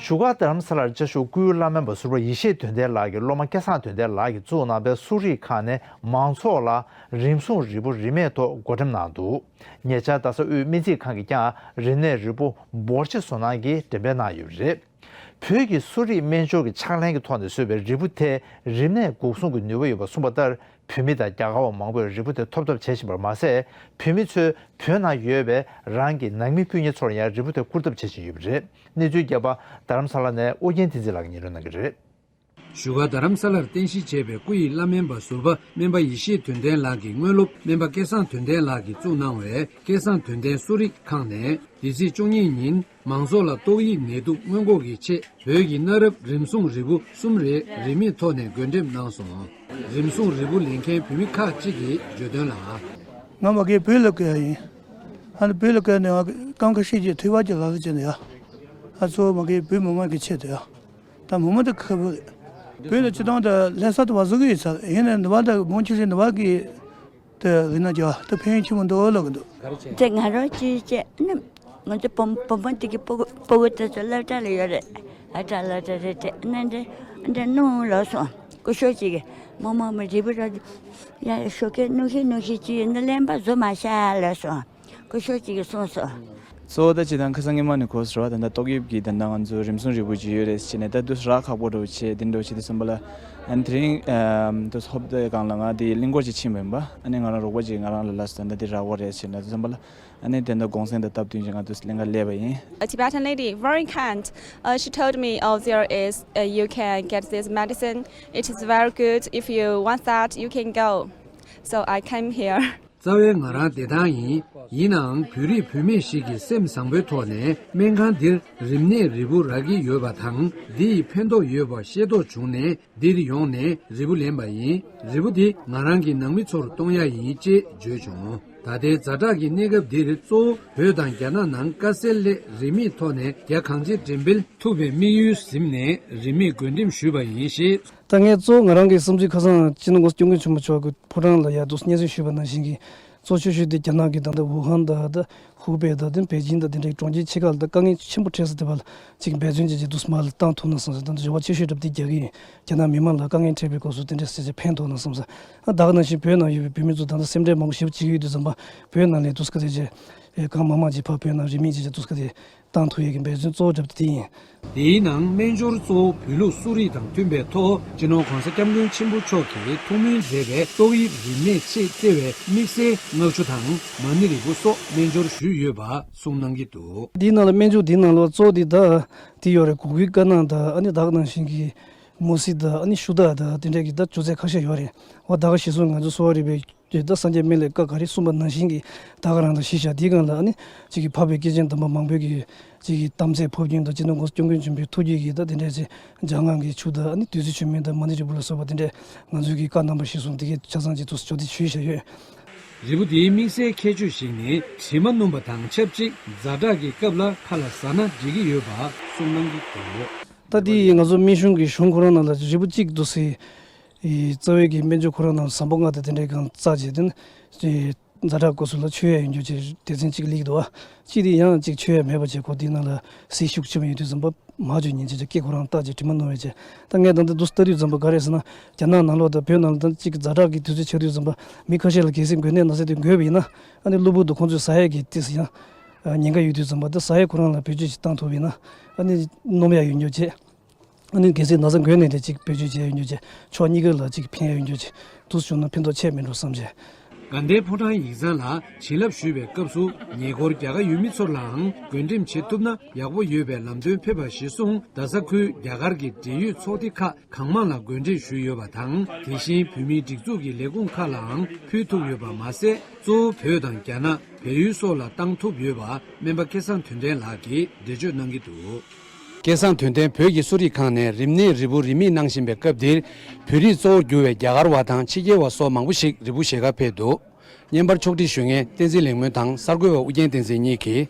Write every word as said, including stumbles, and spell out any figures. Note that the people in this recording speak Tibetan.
བཞུགས་སྒར་རྡ་རམ་ས་ལར་བཅའ་བཞུགས་སྐུའི་བླ་སྨན་པ་ཟུར་པ་ཡེ་ཤེས་དོན་ལྡན་ལགས་ཀྱི་སློབ་མ་སྐལ་བཟང་དོན་ལྡན་ལགས་ཀྱིས་བཙུགས་གནང་པའི་གསོ་རིག་ཁང་ནས་མང་ཚོགས་ལ་རིམས་སྲུང་རིལ་བུ་རིན་མེད་ཐོག་བགོ་འགྲེམས་གནང་འདུག་ཉེ་ཆར་རྡ་ས་དབུས་སྨན་རྩིས་ཁང་གིས་ཀྱང་རིམས་ནད་རིལ་བུ་འབོར་ཆེ་བཟོ་གནང་གིས་འགྲེམས་སྤེལ་གནང་ཡོད་པ་རེད། བོད་ཀྱི་གསོ་རིག་སྨན་སྦྱོར་གྱི་ཕྱག་ལེན་གྱི་ཐོག་ནས་བཟོས་པའི་རིལ་བུ་དེས་རིམས་ནད་འགོག་སྲུང་གི་ནུས་པ་ཡོད་པ་གསུངས་པ་ལྟར། བོད་མི་དང་རྒྱ་གར་བ་མང་པོས་རིལ་བུ་དེ་ཐོབ་ཐབས་བྱེད་བཞིན་པར་མ་ཟད། བོད་མི་ཚོས་བོད་ནང་ཡོད་པའི་རང་གི་ནང་མི་སྤུན་ཉེ་ཚོར་ཡང་རིལ་བུ་དེ་བསྐུར་ཐབས་བྱེད་བཞིན་ཡོད་པ་རེད། གནས་ཚུལ་རྒྱས་པ་རྡ་རམ་ས་ལ་ནས་ཨོ་རྒྱན་བསྟན་འཛིན་ལགས་ཀྱིས་སྙན་སྒྲོན་གནང་གི་རེད། བཞུགས་སྒར་རྡ་རམ་ས་ལར་རྟེན་གཞི་བྱས་པའི་སྐུ་ཡི་བླ་སྨན་པ་ཟུར་པ་སྨན་པ་ཡེ་ཤེས་དོན་ལྡན་ལགས་ཀྱི་དངོས་སློབ་སྨན་པ་སྐལ་བཟང་དོན་ལྡན་ལགས་ཀྱིས་བཙུགས་གནང་བའི་སྐལ་བཟང་དོན་ལྡན་གསོ་རིག་ཁང་ནས། འདི་ཚེས་བཅུ་གཉིས་ཉིན་མང་ཚོགས་ལ་ཏོག་དབྱིབས་ནད་དུག་སྔོན་འགོག་གི་ཆེད་བོད་ཀྱི་གནའ་རབས་རིམས་སྲུང་རིལ་བུ་གསུམ་རེ་རིན་མེད་ཐོག་ནས་བགོ་འགྲེམས་གནང་སོང་། རིམས་སྲུང་རིལ་བུ་ལེན་མཁན་བོད་མི་ཁག་ཅིག་གིས་བརྗོད་དོན་ལ། ང་མ་གིའི་བོད་ལ་བསྐོས་ཡིན། ཨ་ནི་བོད་ལ་བསྐོས་ནས་ང་སྐབས་ཁ་ཤས་ཀྱི་ཐོས་པ་ཀྱི་ལག་ལེན་བྱས་ནས་ཡ། ཨ་གཙོ་བོ་མ་གིའི་བོད་མི་མང་གི་ཆེད་དུ་ཡ། ད་མི་མང་དེ་ཁག་པོ་རེད། བོད་ལ་སྤྱི་བཏང་དུ་ལྷ་ས་དུ་བ་བཟོ་གི་ཡོད་ས་ཡིན་ནའི་ནུབ་པ་དང་མང་ཆེ་ཤོས་ནུབ་པ་གི་དེ་ལས་ན་རྒྱ་དེ་ཕན་ཡོན་ཆེན་པོ་འདུག་ལབ་གི་འདུག་དེ་ང་རང་ཅིའི་ཅེ་ནི་ང་ཚོ་བུ་བུ་མོ་དེ་གི་སྤུ་གུ་སྤུ་གུ་དེ་ཚོ་སློབ་གྲྭ་ལ་ཡོད་རེད། ཨ་གྲྭ་སློབ་གྲྭ་རེད་དེ་ནི་འདྲ་འདྲ་ནུ་ལོག་སོང་། སྐུ་ཞབས་ཅིག་གིས་མོ་མོ་མོ་རིལ་བུ་ར་ཡ་ཞོགས་ཀས་ནུ་ཤི་ནུ་ཤི་ཅི་ཡོད་ན་ལེན་པ་བཟོ་མ་ཤ་ལོག་སོང་། སྐུ་ཞབས་ཅིག་གིས་གསུངས་སོང་། གཙོ་བོ་ད་སྤྱིར་བཏང་ཁ་སང་སྔོན་མ་ནས་གོ་ཟེར་བ་ད་ལྟ་ཏོག་དབྱིབས་ཀྱི་ད་ལྟ་ང་ཚོ་རིམས་སྲུང་རིལ་བུ་ཅིག་ཡོད་རེད་ཟེར་ནས་ད་དུས་རག་ཁག་པོ་འདྲ་བོ་བྱས་དེ་འདྲ་བོ་བྱས་དུས་ཙམ་པ་ལ་ཨ་ནི་དེ་རིང་ཨམ་དུས་ཧོབ་དེ་སྒང་ལ་ང་དེ་གླིང་སྐོར་ཅིག་ཕྱིན་པ་ཡིན་པ། ཨ་ནི་ང་རང་རོགས་པ་ཅིག་ང་རང་ལ་ལབ་སོང་། ད་ལྟ་དེ་རག་གི་རེད་ཟེར་ནས་དུས་ཙམ་པ་ལ་ཨ་ནི་དེ་འདྲ་དགོངས་སེལ་དང་སྟབས་བསྟུན་བྱས་ང་དུས་གླིང་ག་སླེབས་པ་ཡིན། A Tibetan lady, very kind. Uh, she told me, "Oh, there is, uh, you can get this medicine. It is very good if you want that, you can go." So I came here. རྩ་བའི་ང་རང་བདེ་ཐང་ཡིན། ཡིན་ནའང་བོད་རིགས་བུད་མེད་ཞིག་གིས་སེམས་བཟང་པོའི་ཐོག་ནས་སྨན་ཁང་འདིར་རིམས་ནད་རིལ་བུ་རག་གི་ཡོད་པ་དང་འདི་ཡི་ཕན་ཐོགས་ཡོད་པ་ཤེས་རྟོགས་བྱུང་ནས་འདིར་ཡོང་ནས་རིལ་བུ་ལེན་པ་ཡིན། རིལ་བུ་འདི་ང་རང་གི་ནང་མི་ཚོར་གཏོང་ཡ་ཡིན་ཅེས་བརྗོད་བྱུང་། ད་ལྟའི་ཛ་དྲག་གི་གནས་སྐབས་འདིར་གཙོ་བོ་བོད་དང་རྒྱ་ནག་ནང་དཀའ་སེལ་སླད་རིན་མེད་ཐོག་ནས་རྒྱ་གང་ཆེ་འགྲེམས་སྤེལ་ཐུབ་པའི་དམིགས་ཡུལ་ཟིན་ནས་རིན་མེད་བགོ་འགྲེམས་ཞུས་པ་ཡིན་ཞེས། ད་ངས་གཙོ་བོ་ང་རང་གི་བསམ་ཚུལ་ཁ་སང་སྤྱི་ནོར་༸གོང་ས་༸སྐྱབས་མགོན་ཆེན་པོ་མཆོག་གི་ཕོ་བྲང་ལ་ཡར་འདུག་སྙན་སེང་ཞུས་པ་ནང་བཞིན་གྱི་གཙོ་ཆེ་ཤོས་དེ་རྒྱ་ནག་གི་ད་ལྟ་ཝུ་ཧན་དང་ད་ཧུའུ་པེ་དང་དེ་པེ་ཅིང་དང་དེ་འདྲའི་གྲོང་ཁྱེར་ཆེ་ཁག་ལ་ད་དཀའ་ངལ་ཆེན་པོ་འཕྲད་ས་དེ་བར་ཅིག་འབད་བརྩོན་བྱས་ཀྱི་འདུག་མ་ལ་བཏང་ཐུབ་ན་བསམ་ས། ད་ལྟ་འབྱོར་བ་ཆེ་ཤོས་འདྲ་པོ་དེ་རྒྱག་གི་ཡིན། རྒྱ་ནག་མི་མང་ལ་དཀའ་ངལ་འཕྲད་པའི་སྐབས་སུ་དེ་འདྲའི་ཟེར་བྱས་ཕན་ཐོགས་ན་བསམ་ས། ད་ག་ནང་བཞིན་བོད་ནང་ཡོད་པའི་བོད་མི་ཚོ་ད་ལྟ་སེམས་ཁྲལ་མང་པོ་ཞེ་པོ་བྱེད་ཀྱི་ཡོད་དུས་ཙམ་པ་བོད་ནང་ལ་འདུག་སྐབས་དེ་བྱས་གང་མང་མང་ཅིག་ཕར་བོད་ནང་རིན་མེད་ཅིག་བྱས་འདུག་སྐབས་དེ། བཏང་ཐུབ་ཡས་ཀྱི་འབད་བརྩོན་གཙོ་བོ་བརྒྱབ་སྟེ་དེ་ཡིན། དེའི་ནང་སྨན་སྦྱོར་གཙོ་བོ་བོད་ལུགས་གསོ་རིག་དང་མཐུན་པའི་ཐོག་སྤྱི་ནོར་༸གོང་ས་༸སྐྱབས་མགོན་ཆེན་པོ་མཆོག་གིས་ཐུགས་སྨོན་མཛད་པའི་ཏོག་དབྱིབས་རིམས་ནད་ཆེད་བརྩེ་བའི་དམིགས་བསལ་མངར་ཆུ་དང་མ་ཎི་རིལ་བུ་སོགས་སྨན་སྦྱོར་ཞུས་ཡོད་པ་གསུངས་གནང་གི་འདུག་དེའི་ནང་ལ་སྨན་སྦྱོར་དེའི་ནང་ལ་གཙོ་བོ་དེ་ད་དེ་ཡོད་རེད། གུ་གུལ་དཀར་ནག་དང་ཨ་ནི་ད་ག་ནང་བཞིན་གྱི་མུ་ཟི་དང་ཨ་ནི་ཤུ་དག་དང་དེ་འདྲས་ཀྱི་ད་ཅུ་ཚད་ཁ་ཤས་ཡོད་རེད། འོ་ད་ག་གཞི་བཟུང་ང་ཚོ་གསོ་བ་རིག་པའི་དེ་ད་སངས་རྒྱས་སྨན་བླའི་བཀའ་ག་རེ་གསུངས་པ་ནང་བཞིན་གྱི་ད་ག་རང་དང་གཞི་བཞག་དེའི་སྒང་ལ་ཨ་ནི་གཅིག་གི་འཕགས་པའི་སྐྱེས་ཆེན་དམ་པ་མང་པོས་ཀྱི་གཅིག་གི་དམ་ཚིག་ཕབ་སྐྱོན་དང་སྤྱི་ནོར་༸གོང་ས་༸སྐྱབས་མགོན་ཆེན་པོའི་ཐུགས་རྒྱུད་ཀྱི་ད་དེ་འདྲས་ཅིག་འཇམ་དབྱངས་ཀྱི་ཆུ་དང་ཨ་ནི་བདུད་རྩི་ཆུ་སྨན་དང་མ་ཎི་རིལ་བུ་ལ་སོགས་པ་དེ་འདྲས་ང་ཚོས་ཀྱི་བཀའ་གདམས་པ་གཞིར་བཟུང་དེ་གའི་ཆ་ཚང་ཅིག་ཐུགས་སུ་ཆུད་དེ་ཞུས་བཞག་ཡོད། རིལ་བུ་དེའི་དམིགས་བསལ་ཁྱད་ཆོས་ཤིག་ནི་དྲི་མ་སྣོམ་པ་དང་ཆབས་ཅིག་ཛ་དྲག་གི་སྐབས་ལ་ཁ་ལ་ཟ་ན་འགྲིག་གི་ཡོད་པ་གསུངས་གནང་གི་འདུག་ད་དེ་ང་ཚོ་སྨན་གཞུང་གི་གཞུང་ཁོ་རང་ནང་ལ་རིལ་བུ་གཅིག་འདུག་སེ། རྩ་བའི་གི་སྨན་བཅོས་ཁོ་རང་ནང་བཟང་པོ་ལྔ་དང་དེ་འདྲའི་སྒང་རྩ་བྱས་ཏེ་ནི། ཛ་དྲག་སྐབས་སུ་ལ་མཆོད་ཡ་ཡོད་རྒྱུ་བྱས་སྡེ་ཚན་གཅིག་སླེབས་འདུག་བ། གཅིག་དེ་ཡང་གཅིག་མཆོད་ཡ་མེད་པ་བྱས་ཁོ་དེའི་ནང་ལ་ཟས་ཤུགས་ཆེན་པོ་ཡོད་དུས་ཙམ་པ་མ་བཅོས་ཉིན་བྱས་ཀྱི་སྐེ་ཁོ་རང་བཏགས་བྱས་དྲི་མ་སྣོམ་ཡ་བྱས། ད་ངས་ད་ལྟ་འདུག་ལྟ་དུས་ཙམ་པ་ག་རེ་ཟེར་ན་རྒྱ་ནག་ནང་ལོགས་དང་བོད་ནང་ལ་ད་གཅིག་ཛ་དྲག་གི་དུས་ཚོད་ཆགས་དུས་ཙམ་པ་མི་ཁ་ཤས་ལ་གལ་སྲིད་འགོས་ནད་ན་ཚ་དེ་འགོས་པ་ཡིན་ན་ཨ་ནི་གློ་བུར་དུ་ཁོང་ཚོས་ཟ་ཡ་གི་ཏིས་ཡང་ཉེན་ཁ་ཡོད་དུས་ཙམ་པ་ད་ཟ་ཡ་ཁོ་རང་ལ་བེད་སྤྱོད་ཅིག་བཏང་ཐུབ་པ་ཡིན་ན་ཨ་ནི་སྣོམ་ཡ་ཡོད་རྒྱུ་བྱས། ཨ་ནི་གལ་སྲིད་ན་ཚ་འགོས་ནས་དེ་གཅིག་བེད་སྤྱོད་བྱས་ཡོད་རྒྱུ་བྱས་ཕྱོགས་གཉིས་ཀ་ལ་གཅིག་ཕན་ཡོད་རྒྱུ་བྱས་དུས་བྱུང་ན་ཕན་ཐོགས་ཆེ་མེད་འགྲོ་བསམ་བྱས། དགའ་ལྡན་ཕོ་བྲང་ཡིག་ཚང་ལ་བྱིན་རླབས་ཞུས་པའི་སྐབས་སུ་ཉེ་འཁོར་རྒྱ་གར་ཡུལ་མི་ཚོར་ལའང་བགོ་འགྲེམས་བྱེད་ཐུབ་ན་ཡག་པོ་ཡོད་པའི་ལམ་སྟོན་ཕེབས་པ་གཞིར་བཟུང་རྡ་ས་ཁུལ་རྒྱ་གར་གྱི་འབྲེལ་ཡོད་ཚོགས་སྡེ་ཁག་གང་མང་ལ་བགོ་འགྲེམས་ཞུས་ཡོད་པ་དང་དེ་བཞིན་བོད་མིའི་སྒྲིག་འཛུགས་ཀྱི་ལས་ཁུངས་ཁག་ལའང་ཕུལ་ཐུབ་ཡོད་པ་མ་ཟད་གཙོ་བོ་བོད་དང་རྒྱ་ནག་བལ་ཡུལ་སོགས་ལ་བཏང་ཐུབ་ཡོད་པ་སྨན་པ་སྐལ་བཟང་དོན་ལྡན་ལགས་ཀྱིས་འགྲེལ་བརྗོད་གནང་གི་འདུག་སྐལ་བཟང་དོན་ལྡན་བོད་ཀྱི་གསོ་རིག་ཁང་ནས་རིམས་ནད་རིལ་བུ་རིན་མེད་གནང་བཞིན་པའི་སྐབས་འདིར་བོད་རིགས་གཙོ་བོར་གྱུར་བའི་རྒྱ་གར་བ་དང་ཕྱི་རྒྱལ་བ་སོགས་མང་པོ་ཞིག་རིལ་བུ་བཞེས་གར་ཕེབས་འདུག་བརྙན་པར་ཕྱོགས་སྒྲིག་ཞུ་མཁན་བསྟན་འཛིན་ལེགས་སྨོན་དང་གསར་འགོད་པ་ཨུ་རྒྱན་བསྟན་འཛིན་གཉིས་ཀྱིས།